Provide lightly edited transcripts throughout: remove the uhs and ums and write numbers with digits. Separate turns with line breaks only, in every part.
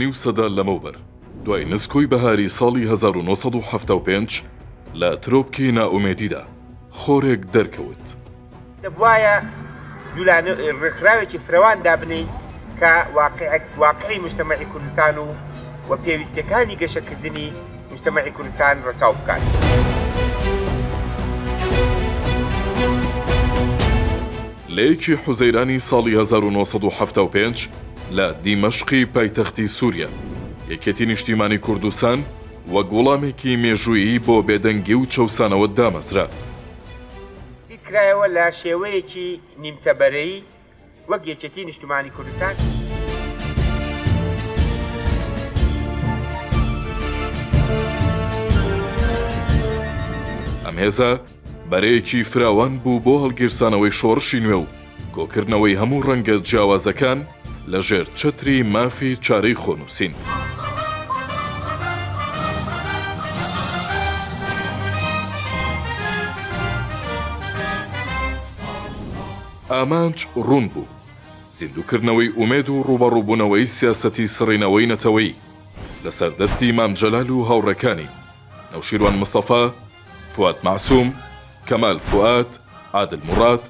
نیو سەدە لەمەوبەر، دوای نسکۆی بەهاری ساڵی 1975، لە ترۆپکی نائومێدیدا، خۆرێک دەرکەوت.
دەبوایە جولانە ڕێکخراوێکی فرەوان دابنێین کە واقعی موجتەمەعی کوردستان و و پێویستیەکانی گەشەکردنی موجتەمەعی کوردستان ڕەچاو بکات.
لە یەکی حوزەیرانی ساڵی 1975 لە دیمەشقی پایتەختی سووریا، یەکێتی نیشتیمانی کوردستان وەک وڵامێکی مێژوویی بۆ بێدەنگی و چەوسانەوە دامەزرا.
بیرکرایەوە لە شێوەیەکی نیمچە بەرەیی وەک یەکێتی نیشتمانی کوردستان.
ئەم هێزە بەرەیەکی فراوان بوو بۆ هەڵگیرسانەوەی شۆڕشی نوێ و کۆکردنەوەی هەموو ڕەنگە جیاوازەکان لە ژێر چەتری مافی چارەی خۆنووسین. ئامانج ڕوون بوو، زیندووکردنەوەی ئومێد و ڕووبەڕووبوونەوەی سیاسەتی سڕینەوەی نەتەوەیی لەسەر دەستی مام جەلال و هاوڕێکانی، نەوشیروان مستەفا، فواد مەعسوم، کەمال فوئاد، عادل موڕاد،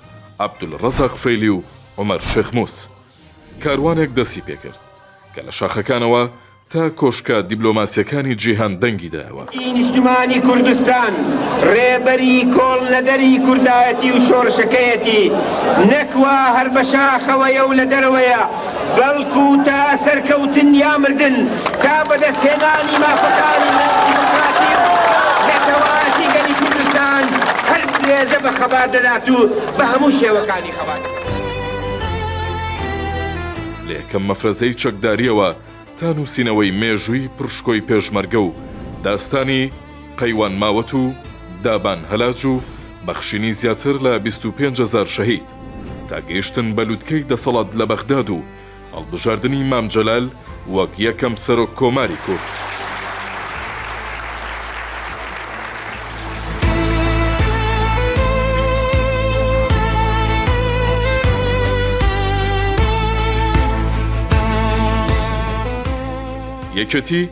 عەبدولڕەزاق فەیلی و عومەر شێخموس. کاروانێک دەستی پێکرد کە لە شاخەکانەوە تا کۆشکە دیبلۆماسییەکانی جیهان دەنگی دایەوە.
ی نیشتمانی کوردستان، ڕێبەری کۆڵنەدەری کوردایەتی و شۆڕشەکەیەتی، نەک وا هەر بە شاخەوەیە و لە دەرەوەیە، بەڵکو تا سەرکەوتن یا مردن، تا بەدەستهێنانی مافەکانی دیموکراتی و نەتەوایەتی گەلی کوردستان هەر درێژە بە خەبات دەدات و بە هەموو شێوەکانی خەبات دەکات.
لە یەکەم مەفرەزەی چەکدارییەوە تا نووسینەوەی مێژووی پڕشکۆی پێشمەرگە و داستانی قەیوان ماوەت و دابان هەلاج و بەخشینی زیاتر لە 25 هەزار شەهید تا گەیشتن بە لوتکەی دەسەڵات لە بەغداد و هەڵبژاردنی مام جەلال وەک یەکەم سەرۆک کۆماری کورد. یەکێتی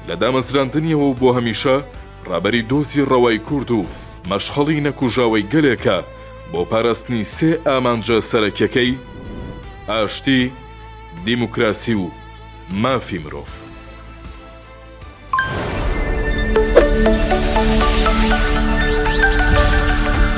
لە دامەزراندنیەوە و بۆ هەمیشە ڕابەری دۆزی ڕەوای کورد و مەشخەڵی نەکوژاوەی گەلێکە بۆ پاراستنی سێ ئامانجە سەرەکیەکەی، ئاشتی، دیموکراسی و مافی مرۆڤ.